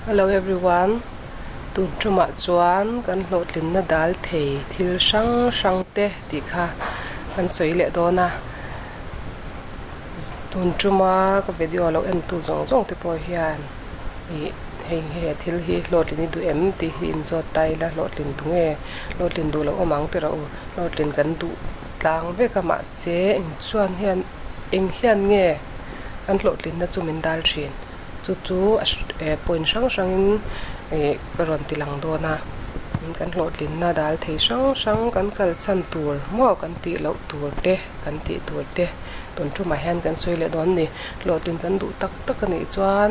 Hello everyone, tun tumah chuan kan hlawhtlinna dal thei thil hrang hrang te tih kha kan sawi leh dawn a, tun tuma ka video lo en tu zawng zawng te pawh hian ih hei he thil hi hlawhtlin i duh em tih hi inzawt ta ila hlawhtlin tu nge hlawhtlin duh loh awm ang tih rawh u hlawhtlin kan duh tlang vek a mahse eng chuan hian eng hian nge kan hlawhtlinna chu min dal thin. Chu chu point hrang hrangin ih ka rawn ti lang dawn a, kan hlawhtlinna dal thei hrang hrang kan kalsan tur maw kan tih loh tur te kan tih tur te tun tumah hian kan sawi leh dawn a ni. Hlawhtlin kan duh tak tak a nih chuan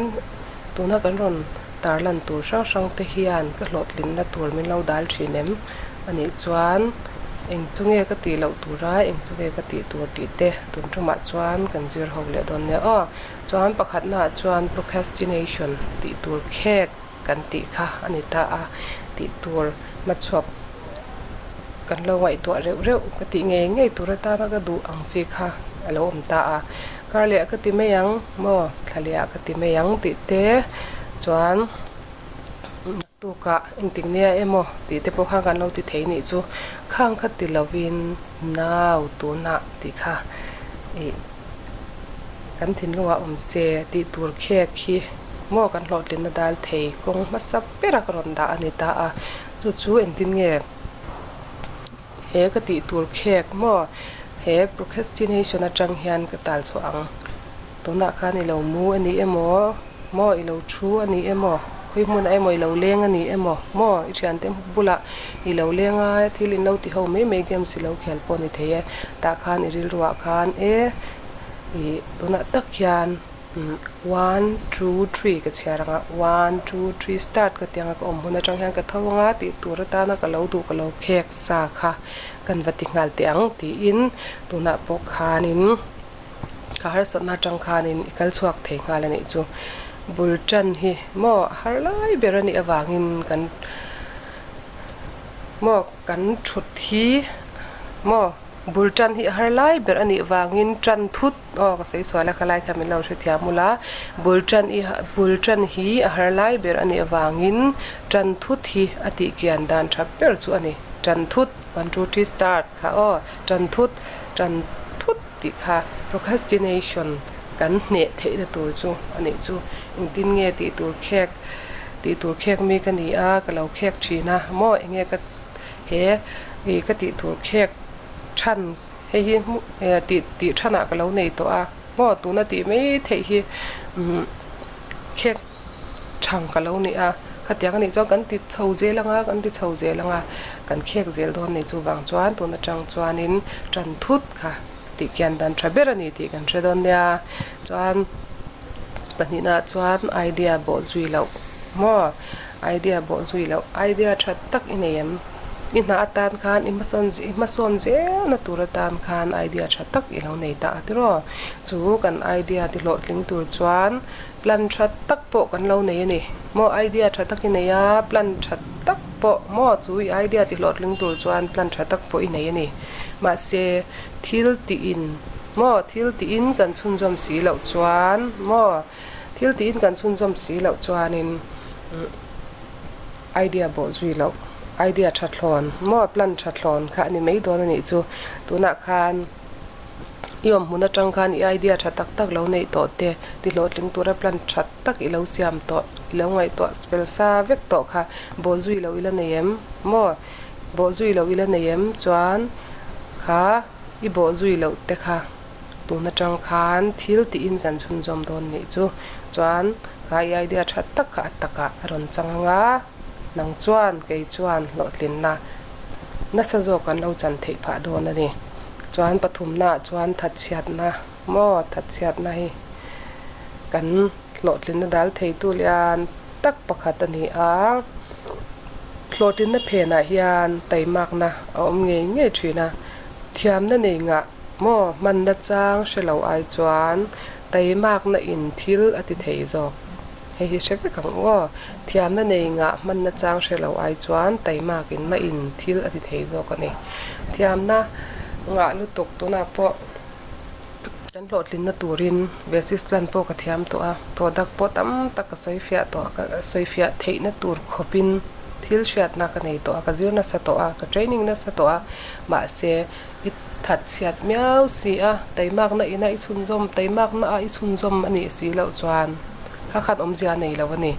tuna kan rawn tarlan tur hrang hrang te hian ka hlawhtlinna tur min lo dal thin em a nih chuan eng chu nge ka tih loh tura eng chu nge ka tih tur tih te tun tumah chuan kan zir ho leh dawn nia aw. Chuan pakhatnaah chuan procrastination tih tur khek kan tih kha a ni ta a, tih tur hmachhuak kan lo ngaihtuah reuh reuh ka tih ngei ngei tur atana ka duh ang chi kha a lo awm ta a, kar leh ah ka ti mai ang maw thla leh ah ka ti mai ang tih te chuan naktukah engtik nia emaw tih te pawh khan kan lo ti thei nih chu khang kha ti lovin nau tunah tih kha ih. Kan thinlungah awm se tih tur khek hi maw kan hlawhtlinna dal thei kawng hmasa bera ka rawn dah a ni ta a, chu chu engtin nge he ka tih tur khek maw he procrastination atang hian ka tal chhuah ang tunah khan i lo mu a ni emaw maw i lo thu a ni emaw khawi hmunah emaw i lo leng a ni emaw maw i thiante bulah i lo leng a thil in lo ti ho mai mai games i lo khel pawh a ni thei e tah khan i rilruah khan e ih tunah tak hian one two three ka chhiar ang a one two three start ka ti ang a ka awm hun atang hian ka tho ang a tih tur atana ka lo duh ka lo khek sa kha kan va ti nghal teh ang tiin tunah pawh khanin. Ka harsatna atang khanin i kal chhuak thei nghal a nih chu. Bul tan hi maw a har lai ber a nih avangin kan maw kan thut hi maw bul tan hi a har lai ber a nih vangin tan thut aw ka sawi sual a khalai kha min lo hrethiam ula bul tan i bul tan hi a har lai ber a nih avangin tan thut hi a tih kian dan tha ber chu a ni tan thut one two three start kha aw tan thut tan thut. Tih kha procrastination kan hneh theihna tur chu a nih chu. Engtin nge tih tur khek tih tur khek mi ka ni a, ka lo khek thin a maw enge ka he ih ka tih tur khek than hei hi tih tih thanah ka lo nei tawh a maw tuna tih mai theih hi umm khek Thang ka lo ni a, khatiang a nih chuan kan ti chho zel ang a, kan ti chho zel ang a, kan khek zel dawn a ni. Chuvang chuan tun atang chuanin tan thut kha tih kian dan tha ber a ni tih kan hre dawn nia. Chuan pahnihnaah chuan idea bawh zui loh maw, idea bawh zui loh, idea tha tak i nei em? I hna atan khan i hmasawn i hmasawn zelna tur atan khan idea tha tak i lo nei ta a tiraw? Chu kan idea ti hlawhtling tur chuan Plan tha tak pawh kan lo nei a ni. Maw idea tha tak i nei a, plan tha tak pawh maw chu i idea ti hlawhtling tur chuan plan tha tak pawh i nei a ni. Mahse, thil tiin maw thil tiin kan chhunzawm si loh chuan maw thil tiin kan chhunzawm si loh chuanin idea bawh zui loh idea tha thlawn maw plan tha thlawn kha a ni mai dawn a nih chu. Tunah khan. I awm hmun atang khan i idea tha tak tak lo neih tawh te, ti hlawhtling tura plan tha tak i lo siam tawh, i lo ngaihtuah fel sa vek tawh kha bawh zui loh i la nei em? Maw? Bawh zui loh i la nei em? Chuan kha i bawh zui loh te kha tun atang khan thil tiin kan chhunzawm dawn nih chu. Chuan kha i idea tha tak kha a takah a rawn chang ang a, nang chuan kei chuan hlawhtlinna nasa zawk kan lo chan theih phah dawn a ni. Chuan pathumnaah chuan thatchhiatna maw thatchhiatna hi kan hlawhtlinna dal theitu lian tak pakhat a ni a, hlawhtlinna phenah hian taimakna a awm ngei ngei thin a, thiamna nei ngah maw hmanna chang hre lo ai chuan taimakna in thil a ti thei zawk. Hei hi hre vek ang u aw. Thiamna nei ngah hmanna chang hre lo ai chuan taimak in na in thil a ti thei zawk a ni. Thiamna ngah lutuk tunah pawh kan. Kan hlawhtlinna turin Vesis plan pawh ka thiam tawh a, product pawh tam tak ka sawi fiah tawh a, ka sawi fiah theihna tur khawpin thil hriatna ka nei tawh a, ka zir nasa tawh a, ka training nasa tawh a, mahse i that chhiat miau si a, taimakna ina i chhunzawm, taimakna a i chhunzawm a nih si loh chuan kha khan awmzia a nei lo a ni.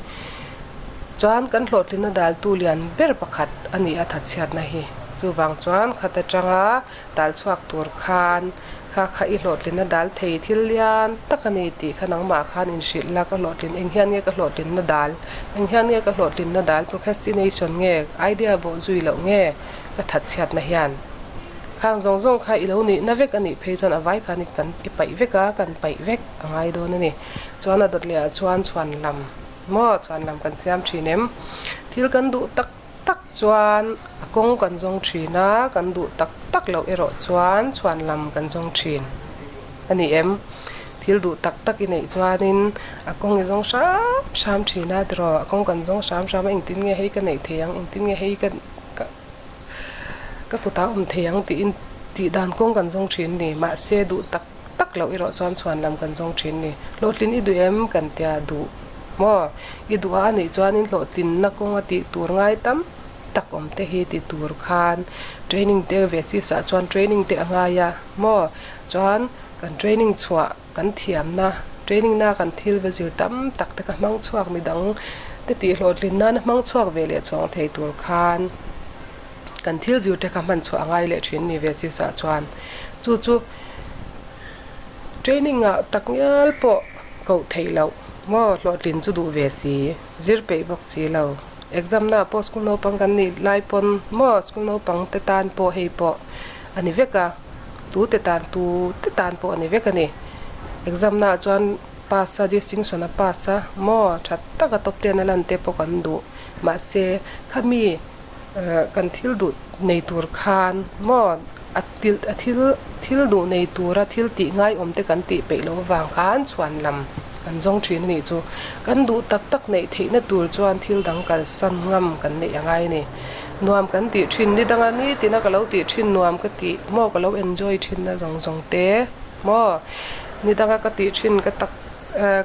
Chuan kan hlawhtlinna daltu lian ber pakhat a ni a thatchhiatna hi. Chuvang chuan khat atanga tal chhuak tur khan kha kha i hlawhtlinna dal thei thil lian tak a ni tih kha nangmah khan inhrilh la ka hlawhtlin eng hian nge ka hlawhtlinna dal eng hian nge ka hlawhtlinna dal procrastination nge idea bawh zui loh nge ka thatchhiatna hian khang zawng zawng kha i lo nihna vek a nih phei chuan a vai khan i kan i paih vek a kan paih vek a ngai dawn a ni chuan a dawt leh ah chuan chhuan lam maw chhuan lam kan siam thin em thil kan duh tak tak chuan a kawng kan zawng thin a kan duh tak tak loh erawh chuan chhuan lam kan zawng thin a ni em thil duh tak tak i neih chuanin a kawng i zawng hram hram thin a tiraw a kawng kan zawng hram hram a engtin nge hei ka neih thei ang engtin nge hei ka ka ka kutah awm thei ang tiin tih dan kawng kan zawng thin a ni mahse duh tak tak loh erawh chuan chhuan lam kan zawng thin a ni. Hlawhtlin i duh em? Kan tia duh maw? I duh a a nih chuanin hlawhtlinna kawnga tih tur ngai tam tak awm te hi ti tur khan training te ve sis ah chuan training te a ngai a maw? Chuan kan training chhuah kan thiamna training na kan thil va zir tam tak te kha hmang chhuak midang te tih hlawhtlin nana hmang chhuak ve leh chhuang thei tur khan kan thil zir te kha hman chhuah a ngai leh thin a ni ve sis ah chuan chu chu Training ah tak ngial pawh koh theih loh maw hlawhtlin chu duh ve si, zir peih bawk si lo. Exam na ah pawh school naupang kan nih lai pawn maw school naupang te tan pawh hei pawh a ni vek a, tu te tan tu te tan pawh a ni vek a ni. Exam na ah chuan pass a distinction a pass a maw tha taka top ten a lan te pawh kan duh mahse khami kan thil duh nei tur khan maw a til a thil thil duh nei tura thil tih ngai awm te kan tih peih loh avang khan chhuan lam kan zawng thin a nih chu. Kan duh tak tak neih theihna tur chuan thil dang kalsan ngam kan neih a ngai a ni. Nuam kan tih thin ni danga nitina ka lo tih thin nuam ka tih maw ka lo enjoy thin na zawng zawng te maw ni danga ka tih thin ka tak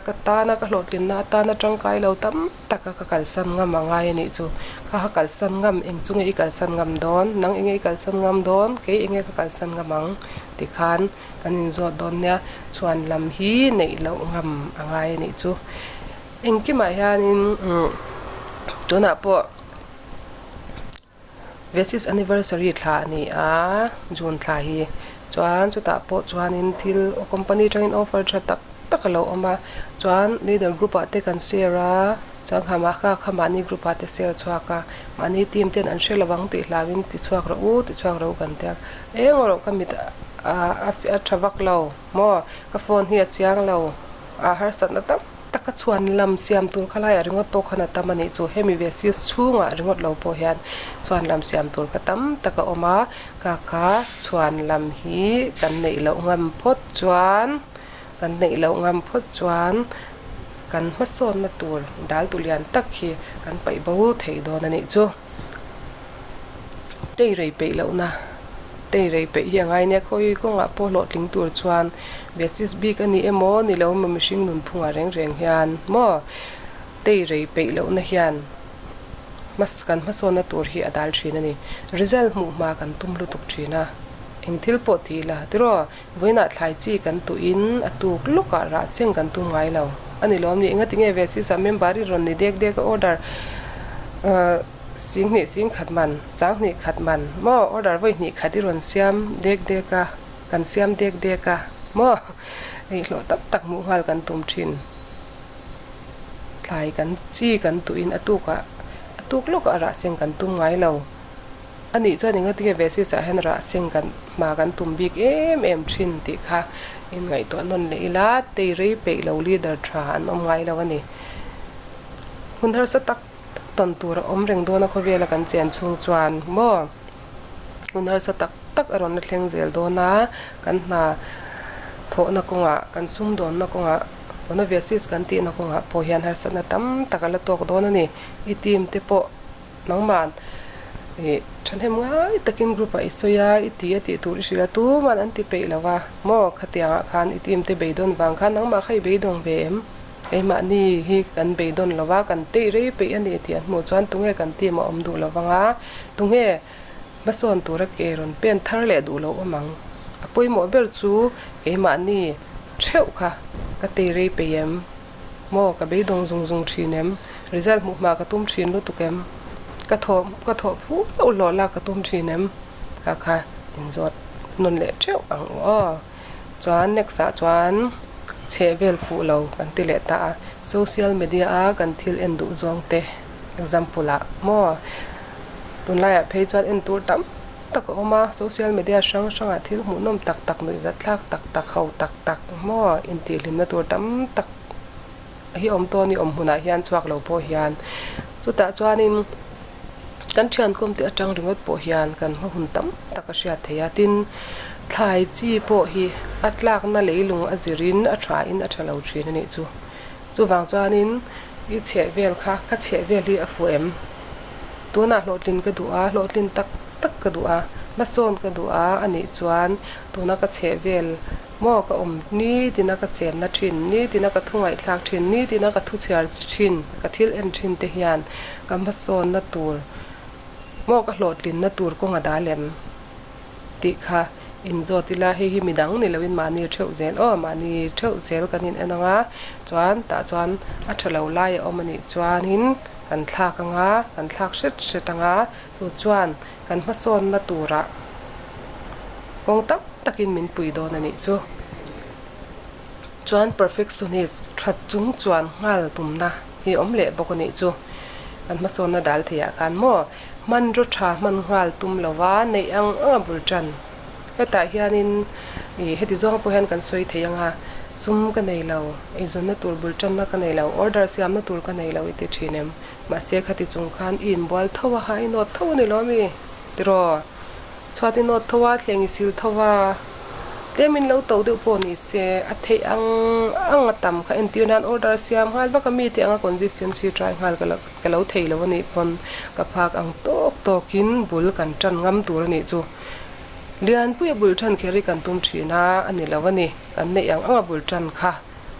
ka tana ka hlawhtlinna atana tangkai lo tam taka ka kalsan ngam a ngai a nih chu. Kha kha kalsan ngam eng chu nge i kalsan ngam dawn? Nang enge i kalsan ngam dawn? Kei enge ka kalsan ngam ang? Tikhan kan inzawt dawn nia. Chhuan lam hi neih loh ngam a ngai a nih chu. Engkimah hianin umm tunah pawh Vesis anniversary thla a ni a, June thla hi. Chuan chutah pawh chuanin thil company atangin offer tha tak tak a lo awm a, chuan leader group ah te kan share a, chuan kha mah kha kha mahni group ah te share chhuak a, mahni team ten an hre lo ang tih hlauhin ti chhuak rawh u, ti chhuak rawh u kan tia. Eng erawh ka mit a a tha vak lo maw, ka phone hi a chiang lo, a harsatna tam. Taka chhuan lam siam tur kha laiah ringawt pawh khan a tam a nih chu. Hemi ve sir chhungah ringawt lo pawh hian chhuan lam siam tur kha tam tak a awm a, ka kha chhuan lam hi kan neih loh ngam phawt chuan kan neih loh ngam phawt chuan kan hmasawnna tur dal tu lian tak hi kan paih bo thei dawn a nih chu. Tei rei peih lohna, Tei rei peih hi a ngai nia, khawi kawngah pawh hlawhtling tur chuan basis bik a ni emaw ni lo emaw mihring nunphungah reng reng hian maw tei rei peih lohna hian kan hmasawnna tur hi a dal thin a ni. Result hmuh hma kan tum lutuk thin a, eng thil pawh ti ila tiraw Vawiinah thlai chi kan tuhin a tuk lawkah rah seng kan tum ngai lo. A ni lawm ni? Engati nge ve sisa member i rawn ni dek dek a order singhnih singkhat man, sanghnih khat man maw order vawi hnih khat i rawn siam dek dek a, kan siam dek dek a maw hei hlawh tam tak hmuh nghal kan tum thin. Thlai kan chi kan tuhin a tukah a tuk lawkah rah seng kan tum ngai lo. A nih chuan engati nge Vesis ah hian rah seng kan hma kan tum bik em em thin tih kha inngaihtuah nawn leh ila, tei rei peih lo leader tha an awm ngai lo a ni. Hun harsa tak tak tawn tur a awm reng dawn a khawvela kan chen chhung chuan maw hun harsa tak tak a rawn la thleng zel dawn a, kan hna thawhna kawngah kan sumdawnna kawngah tuna Vesis kan tihna kawngah pawh hian harsatna tam tak a la tawk dawn a ni. I team te pawh. Nangman Ih thahnem ngai takin group ah i sawi a, i ti a tih tur i hrilh a, tuman an ti peih lo va, maw khatiang ah khan i team te beidawn vang khan nangmah kha i beidawng ve em? Keimahni hi kan beidawn lo va, kan tei rei peih a ni tih an hmuh chuan tunge kan team a awm duh lo vang a, tunge hmasawn tura ke rawn pen thar leh duh lo awm ang? A pawimawh ber chu keimahni theuh kha ka tei rei peih em? Maw ka beidawng zung zung thin em? Result hmuh hma ka tum thin lutuk em? Ka thawh ka thawh phu loh hlawh lak ka tum thin em? Kha kha inzawt nawn leh teuh ang u aw. Chuan next ah chuan chheh vel fuh lo kan ti leh ta a, social media a kan thil en duh zawng te example ah maw tunlaiah phei chuan en tur tam tak a awm a, social media hrang hrangah thil hmuhnawm tak tak nuihzat thlak tak tak ho tak tak maw intihhlimna tur tam tak hi awm tawh a ni awm hmunah hian chhuak lo pawh hian chutah chuanin kan thian kawm te atang ringawt pawh hian kan hma hun tam tak a hriat theih a tin thlai chi pawh hi a tlakna leilung a zirin a tha in a tha lo thin a nih chu chuvang chuanin i chheh vel kha ka chheh vel hi a fuh em. Tunah hlawhtlin ka duh a, hlawhtlin tak tak ka duh a, hmasawn ka duh a a nih chuan tuna ka chheh vel maw ka awm nitina ka chenna thin, nitina ka thu ngaihthlak thin, nitina ka thu chhiar thin, ka thil en thin te hian ka hmasawnna tur maw ka hlawhtlinna tur kawng a dal em? Tih kha inzawt ila hei hi midang ni loin mahni theuh zel aw mahni theuh zel kan in en ang a chuan tah chuan a tha lo lai a awm a nih chuanin kan thlak ang a kan thlak hret hret ang a chu chuan kan hmasawnna turah kawng tam takin min pui dawn a nih chu. Chuan perfectionist that chung chuan nghal tumna hi awm leh bawk a nih chu kan hmasawnna dal theiah khan maw. Hmanraw tha hman nghal tum lova neih ang ang a bul tan. Hetah hianin ih heti zawng pawh hian kan sawi thei ang a, sum ka nei lo, eizawnna tur bul tanna ka nei lo, order siamna tur ka nei lo i ti thin em? Mahse khati chung khan i inbual tho a, ha i nawt tho a ni lo mi? Tiraw? Chhuat i nawt tho a, thleng i sil tho a, tlem in lo to deuh pawh ni se, a theih ang ang a tam kha entir nan order siam nghal vak a mi tih anga consistency try nghal ka lo ka lo thei lo a nih pawn ka phak ang tawk tawkin bul kan tan ngam tur a nih chu. Lianpuia bul tan kher hi kan tum thin a, a ni lo a ni. Kan neih ang anga bul tan kha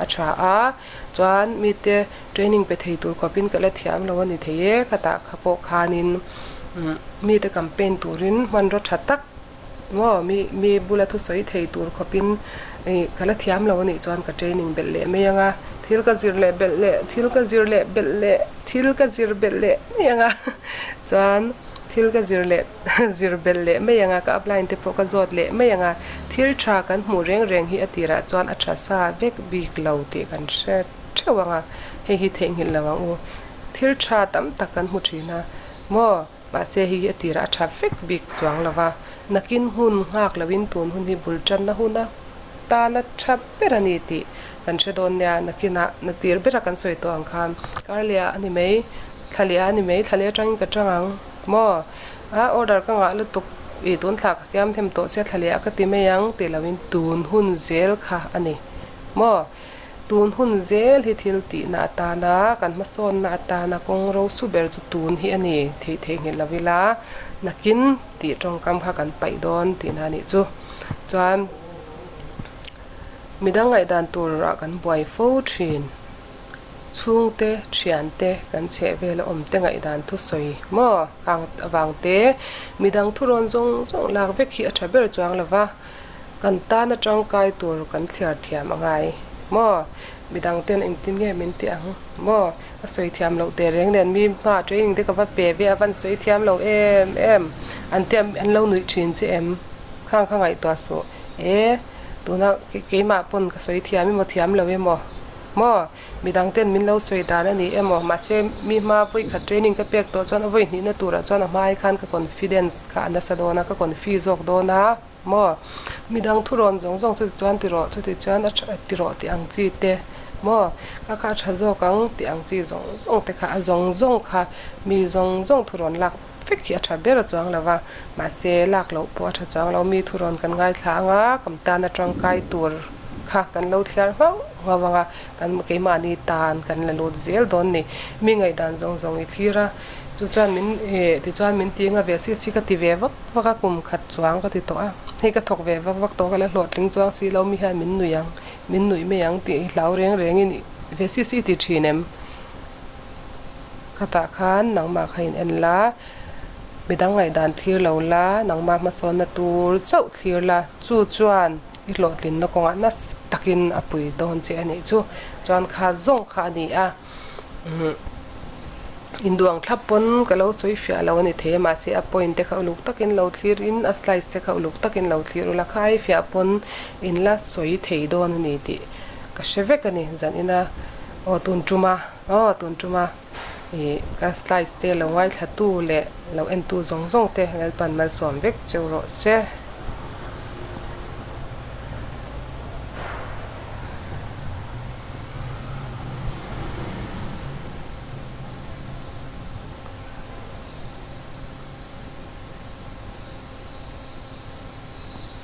a tha a, chuan mite training pe thei tur khawpin ka la thiam lo a ni thei e, khatah kha pawh khanin mite campaign turin hmanraw tha tak maw mi mi bula thusawi thei tur khawpin ih ka la thiam lo a nih chuan ka training belh leh mai ang a, thil ka zir leh belh leh thil ka zir leh belh leh thil ka zir belh leh mai ang a chuan thil ka zir leh zir belh leh mai ang a ka upline te pawh ka zawt leh mai ang a thil tha kan hmuh reng reng hi a tirah chuan a tha sa vek bik lo tih kan hre theuh ang a hei hi theihnghilh lo ang u thil tha tam tak kan hmu thin a maw. Mahse hei hi a tirah a tha vek bik chuang lo va, nakin hun nghak loin tun hun hi bul tanna huna tana tha ber a ni tih kan hre dawn nia, nakinah na tir bera kan sawi tawh ang khan Karleh ah a ni mai, Thlaleh ah a ni mai, Thlaleh atangin ka tang ang maw? A order ka ngah lutuk ih tun thla ka siam them tawh sia Thlaleh ah ka ti mai ang tih loin tun hun zel kha a ni maw? Tun hun zel hi thil tihna atana kan hmasawnna atana kawng ro su ber chu tun hi a ni theih theihnghilh lo ila nakin tih tawngkam kha kan paih dawn tihna a nih chu. Chuan midang ngaihdan turah kan buai fo thin. Chhungte, thiante kan chheh vela awmte ngaihdan thusawi maw ang avangte midang thurawn zawng zawng lak vek hi a tha ber chuang lo va. Kan tana tangkai tur kan thliar thiam a ngai maw? Midang ten engtin nge min ti ang maw? A sawi thiam loh teh reng nen mi hma training te ka va pe ve a van sawi thiam lo em em an ti an lo nuih thin che em? Khang kha ngaihtuah suh e tuna keimah pawn ka sawi thiam emaw thiam lo emaw maw? Midang ten min lo sawi dan a ni emaw mahse mi hma vawi khat training ka pek tawh chuan a vawi hnihna turah chuan a hmai khan ka confidence kha a nasa dawn a ka confi zawk dawn a. Maw? Midang thurawn zawng zawng chuti chuan ti rawh, chuti chuan a tha ti rawh tih ang chi te, maw? Ka kha a tha zawk ang tih ang chi zawng zawng te kha, a zawng zawng kha mi zawng zawng thurawn lak vek hi a tha ber a chuang lo va, mahse lak loh pawh a tha chuang lo, mi thurawn kan ngaithla ang a, kam tana tangkai tur. kha kan lo thliar nghauh nghauh ang a, kan keimahni tan kan la lut zel dawn ni. Mi ngaihdan zawng zawng i thlir a, chu chuan min ih tichuan min ti anga ve si si ka ti ve vak vak a, kum khat chuang ka ti tawh a, hei ka thawk ve vak vak tawh ka la hlawhtling chuang si lo mi hian min nuih ang, min nuih mai ang tih i hlau reng rengin ve si si ti thin em? Khatah khan nangmah kha in en la, midang ngaihdan thlir lo la, nangmah hmasawnna tur chauh thlir la, chu chuan i hlawhtlinna kawngah nasa takin a pui dawn che a nih chu. Chuan kha zawng kha a ni a, umm induang thlap pawn ka lo sawi fiah lo a ni thei a, mahse a point te kha uluk takin lo thlir in a slides te kha uluk takin lo thlir ula, kha ai fiah pawn in la sawi thei dawn a ni tih ka hre vek a ni zan ina aw tun tuma. Aw tun tuma ih ka slides te lo ngaithla tu leh lo en tu zawng zawng te Lalpan malsawm vek cheu rawh se.